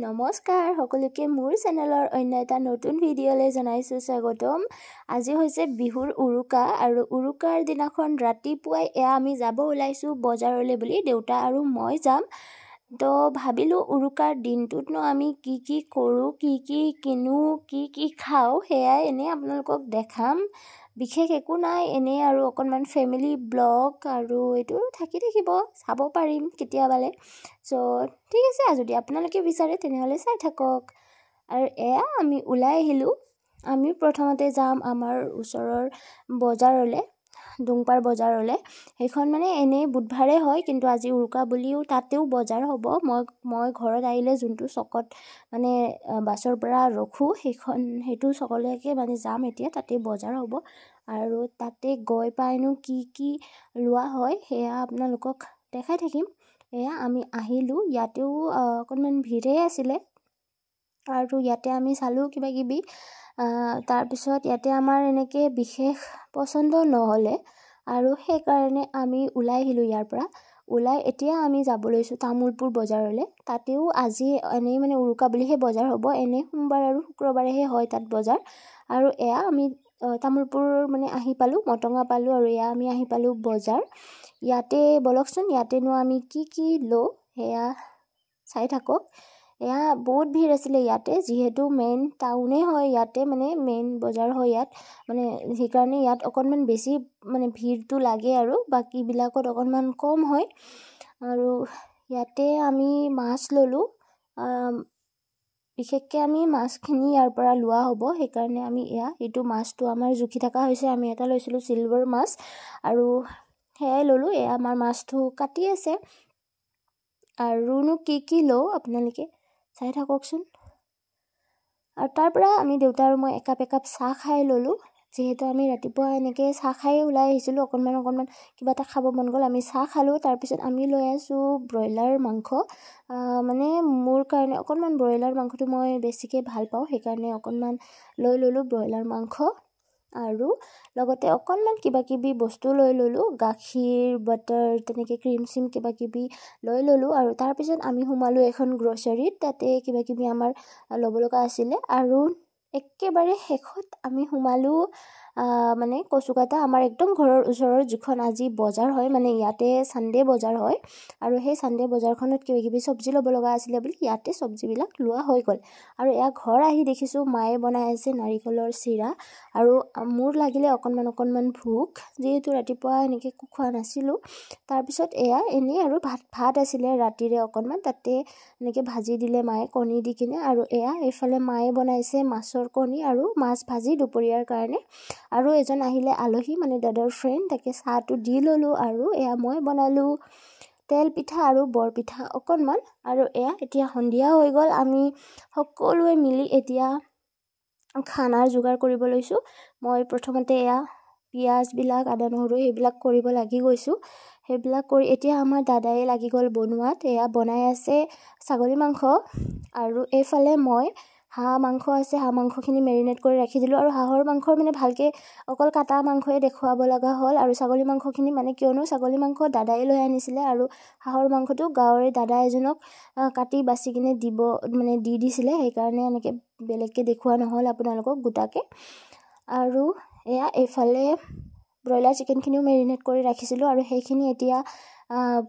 নমস্কাৰ সকলোকে, মোৰ চেনেলৰ অন্য এটা নতুন ভিডিঅ'লৈ জনাইছোঁ স্বাগতম। আজি হৈছে বিহুৰ উৰুকা আৰু উৰুকাৰ দিনাখন ৰাতিপুৱাই এয়া আমি যাব ওলাইছোঁ বজাৰলৈ বুলি, দেউতা আৰু মই যাম। তো ভাবিলোঁ উৰুকাৰ দিনটোতনো আমি কি কি কৰোঁ, কি কি কিনো, কি কি খাওঁ, সেয়াই এনেই আপোনালোকক দেখাম। বিশেষ একো নাই, এনেই আৰু অকণমান ফেমিলি ব্লগ আৰু এইটো থাকি থাকিব, চাব পাৰিম কেতিয়াবালৈ। চ' ঠিক আছে, যদি আপোনালোকে বিচাৰে তেনেহ'লে চাই থাকক। আৰু এয়া আমি ওলাই আহিলোঁ। আমি প্ৰথমতে যাম আমাৰ ওচৰৰ বজাৰলৈ, ডোংপাৰ বজাৰলৈ। সেইখন মানে এনেই বুধবাৰে হয়, কিন্তু আজি উৰুকা বুলিও তাতেও বজাৰ হ'ব। মই ঘৰত আহিলে যোনটো চকত মানে বাছৰ পৰা ৰখোঁ, সেইটো চকলৈকে মানে যাম এতিয়া, তাতে বজাৰ হ'ব। আৰু তাতে গৈ পাইনো কি কি লোৱা হয় সেয়া আপোনালোকক দেখাই থাকিম। এয়া আমি আহিলোঁ, ইয়াতেও অকণমান ভিৰেই আছিলে আৰু ইয়াতে আমি চালোঁ কিবা কিবি। তাৰপিছত ইয়াতে আমাৰ এনেকৈ বিশেষ পচন্দ নহ'লে আৰু সেইকাৰণে আমি ওলাই আহিলোঁ ইয়াৰ পৰা। ওলাই এতিয়া আমি যাব লৈছোঁ তামোলপুৰ বজাৰলৈ। তাতেও আজি এনেই মানে উৰুকা বুলিহে বজাৰ হ'ব, এনেই সোমবাৰ আৰু শুক্ৰবাৰেহে হয় তাত বজাৰ। আৰু এয়া আমি তামোলপুৰ মানে আহি পালোঁ, মটঙা পালোঁ আৰু এয়া আমি আহি পালোঁ বজাৰ। ইয়াতে ব'লকচোন, ইয়াতেনো আমি কি কি লওঁ সেয়া চাই থাকক। এয়া বহুত ভিৰ আছিলে ইয়াতে, যিহেতু মেইন টাউনেই হয় ইয়াতে, মানে মেইন বজাৰ হয় ইয়াত, মানে সেইকাৰণে ইয়াত অকণমান বেছি মানে ভিৰটো লাগে আৰু বাকীবিলাকত অকণমান কম হয়। আৰু ইয়াতে আমি মাছ ল'লোঁ, বিশেষকৈ আমি মাছখিনি ইয়াৰ পৰা লোৱা হ'ব, সেইকাৰণে আমি এয়া এইটো মাছটো আমাৰ জুখি থকা হৈছে। আমি এটা লৈছিলোঁ চিলভাৰ মাছ আৰু সেয়াই ল'লোঁ। এয়া আমাৰ মাছটো কাটি আছে। আৰুনো কি কি লওঁ আপোনালোকে চাই থাককচোন। আৰু তাৰ পৰা আমি দেউতা আৰু মই একাপ একাপ চাহ খাই ল'লোঁ, যিহেতু আমি ৰাতিপুৱা এনেকৈ চাহ খায়ে ওলাই আহিছিলোঁ। অকণমান অকণমান কিবা এটা খাব মন গ'ল, আমি চাহ খালোঁ। তাৰপিছত আমি লৈ আছোঁ ব্ৰইলাৰ মাংস। মানে মোৰ কাৰণে অকণমান ব্ৰইলাৰ মাংসটো মই বেছিকৈ ভাল পাওঁ, সেইকাৰণে অকণমান লৈ ল'লোঁ ব্ৰইলাৰ মাংস। আৰু লগতে অকণমান কিবা কিবি বস্তু লৈ ল'লোঁ, গাখীৰ, বাটাৰ, তেনেকৈ ক্ৰীম চিম কিবা কিবি লৈ ল'লোঁ। আৰু তাৰপিছত আমি সোমালোঁ এখন গ্ৰ'চাৰীত, তাতে কিবা কিবি আমাৰ ল'ব লগা আছিলে। আৰু একেবাৰে শেষত আমি সোমালোঁ মানে কচুকাটা, আমাৰ একদম ঘৰৰ ওচৰৰ যিখন আজি বজাৰ হয়, মানে ইয়াতে ছানডে বজাৰ হয়। আৰু সেই ছানডে বজাৰখনত কিবা কিবি চব্জি ল'ব লগা আছিলে বুলি ইয়াতে চব্জিবিলাক লোৱা হৈ গ'ল। আৰু এয়া ঘৰ আহি দেখিছোঁ মায়ে বনাই আছে নাৰিকলৰ চিৰা। আৰু মোৰ লাগিলে অকণমান অকণমান ভোক, যিহেতু ৰাতিপুৱা এনেকৈ একো খোৱা নাছিলোঁ। তাৰপিছত এয়া এনেই আৰু ভাত আছিলে ৰাতিৰে অকণমান, তাতে এনেকৈ ভাজি দিলে মায়ে কণী দি কিনে। আৰু এয়া এইফালে মায়ে বনাইছে মাছৰ কণী আৰু মাছ ভাজি দুপৰীয়াৰ কাৰণে। আৰু এজন আহিলে আলহী, মানে দাদাৰ ফ্ৰেণ্ড, তাকে চাহটো দি ল'লোঁ। আৰু এয়া মই বনালোঁ তেল পিঠা আৰু বৰপিঠা অকণমান। আৰু এয়া এতিয়া সন্ধিয়া হৈ গ'ল, আমি সকলোৱে মিলি এতিয়া খানাৰ যোগাৰ কৰিব লৈছোঁ। মই প্ৰথমতে এয়া পিঁয়াজবিলাক, আদা নহৰু সেইবিলাক কৰিব লাগি গৈছোঁ। সেইবিলাক কৰি এতিয়া আমাৰ দাদাই লাগি গ'ল বনোৱাত। এয়া বনাই আছে ছাগলী মাংস। আৰু এইফালে মই হাঁহ মাংস আছে, হাঁহ মাংসখিনি মেৰিনেট কৰি ৰাখি দিলোঁ। আৰু হাঁহৰ মাংসৰ মানে ভালকৈ অকল কাটা মাংসয়ে দেখুৱাব লগা হ'ল। আৰু ছাগলী মাংসখিনি মানে কিয়নো ছাগলী মাংস দাদাই লৈ আনিছিলে আৰু হাঁহৰ মাংসটো গাঁৱৰে দাদা এজনক কাটি বাচি কিনে দিব মানে দি দিছিলে, সেইকাৰণে এনেকৈ বেলেগকৈ দেখুওৱা নহ'ল আপোনালোকক গোটাকৈ। আৰু এয়া এইফালে ব্ৰইলাৰ চিকেনখিনিও মেৰিনেট কৰি ৰাখিছিলোঁ আৰু সেইখিনি এতিয়া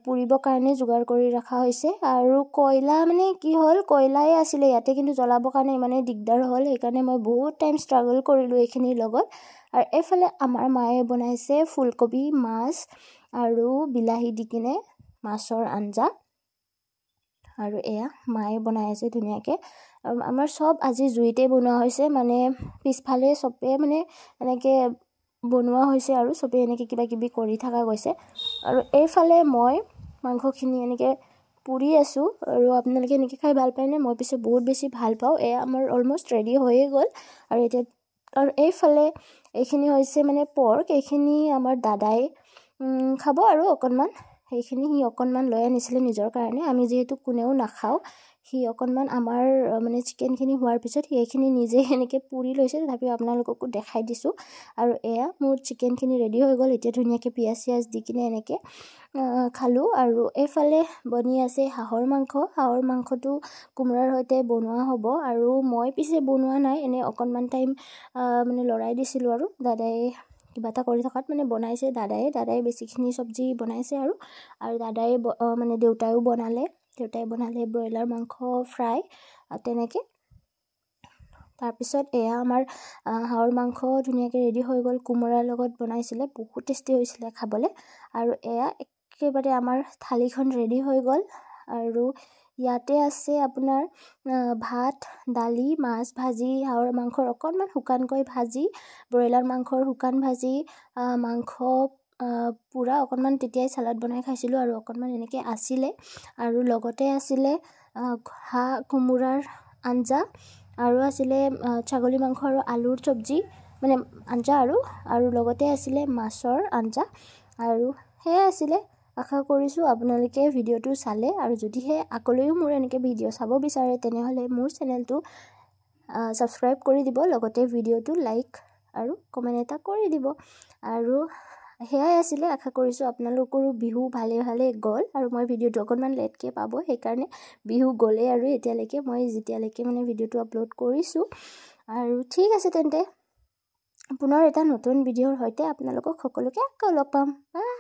পুৰিবৰ কাৰণে যোগাৰ কৰি ৰখা হৈছে। আৰু কয়লা মানে কি হ'ল, কয়লাই আছিলে ইয়াতে, কিন্তু জ্বলাবৰ কাৰণে ইমানেই দিগদাৰ হ'ল, সেইকাৰণে মই বহুত টাইম ষ্ট্ৰাগল কৰিলোঁ এইখিনিৰ লগত। আৰু এইফালে আমাৰ মায়ে বনাইছে ফুলকবি মাছ আৰু বিলাহী দি কিনে মাছৰ আঞ্জা। আৰু এয়া মায়ে বনাই আছে ধুনীয়াকৈ। আৰু আমাৰ চব আজি জুইতে বনোৱা হৈছে, মানে পিছফালে চবে মানে এনেকৈ বনোৱা হৈছে আৰু চবেই এনেকৈ কিবা কিবি কৰি থকা গৈছে। আৰু এইফালে মই মাংসখিনি এনেকৈ পুৰি আছোঁ। আৰু আপোনালোকে এনেকৈ খাই ভাল পায়নে? মই পিছে বহুত বেছি ভাল পাওঁ। এয়া আমাৰ অলমষ্ট ৰেডি হৈয়ে গ'ল। আৰু এতিয়া আৰু এইফালে এইখিনি হৈছে মানে পৰ্ক, এইখিনি আমাৰ দাদাই খাব আৰু অকণমান, সেইখিনি সি অকণমান লৈ আনিছিলে নিজৰ কাৰণে। আমি যিহেতু কোনেও নাখাওঁ, সি অকণমান আমাৰ মানে চিকেনখিনি হোৱাৰ পিছত সি এইখিনি নিজে এনেকৈ পুৰি লৈছে, তথাপিও আপোনালোককো দেখাই দিছোঁ। আৰু এয়া মোৰ চিকেনখিনি ৰেডি হৈ গ'ল। এতিয়া ধুনীয়াকৈ পিঁয়াজ চিয়াজ দি কিনে এনেকৈ খালোঁ। আৰু এইফালে বনি আছে হাঁহৰ মাংস। হাঁহৰ মাংসটো কোমোৰাৰ সৈতে বনোৱা হ'ব। আৰু মই পিছে বনোৱা নাই, এনেই অকণমান টাইম মানে লৰাই দিছিলোঁ আৰু দাদাই কিবা এটা কৰি থকাত মানে বনাইছে দাদাই। দাদাই বেছিখিনি চব্জি বনাইছে আৰু আৰু দাদাই মানে দেউতায়ো বনালে, দেউতাই বনালে ব্ৰইলাৰ মাংস ফ্ৰাই তেনেকৈ। তাৰপিছত এয়া আমাৰ হাঁহৰ মাংস ধুনীয়াকৈ ৰেডি হৈ গ'ল। কোমোৰাৰ লগত বনাইছিলে, বহুত টেষ্টি হৈছিলে খাবলৈ। আৰু এয়া একেবাৰে আমাৰ থালিখন ৰেডি হৈ গ'ল। আৰু ইয়াতে আছে আপোনাৰ ভাত, দালি, মাছ ভাজি, হাঁহৰ মাংসৰ অকণমান শুকানকৈ ভাজি, ব্ৰইলাৰ মাংসৰ শুকান ভাজি, মাংস পূৰা অকণমান তেতিয়াই চালাড বনাই খাইছিলোঁ আৰু অকণমান এনেকৈ আছিলে। আৰু লগতে আছিলে হাঁহ কোমোৰাৰ আঞ্জা, আৰু আছিলে ছাগলী মাংস আৰু আলুৰ চব্জি মানে আঞ্জা, আৰু আৰু লগতে আছিলে মাছৰ আঞ্জা। আৰু সেয়াই আছিলে। আশা কৰিছোঁ আপোনালোকে ভিডিঅ'টো চালে, আৰু যদিহে আগলৈও মোৰ এনেকৈ ভিডিঅ' চাব বিচাৰে তেনেহ'লে মোৰ চেনেলটো ছাবস্ক্ৰাইব কৰি দিব, লগতে ভিডিঅ'টো লাইক আৰু কমেণ্ট এটা কৰি দিব। আৰু সেয়াই আছিলে। আশা কৰিছোঁ আপোনালোকৰো বিহু ভালে ভালে গ'ল। আৰু মই ভিডিঅ'টো অকণমান লেটকৈ পাব, সেইকাৰণে বিহু গ'লেই আৰু এতিয়ালৈকে মই যেতিয়ালৈকে মানে ভিডিঅ'টো আপলোড কৰিছোঁ। আৰু ঠিক আছে তেন্তে, পুনৰ এটা নতুন ভিডিঅ'ৰ সৈতে আপোনালোকক সকলোকে আকৌ লগ পাম। বাই।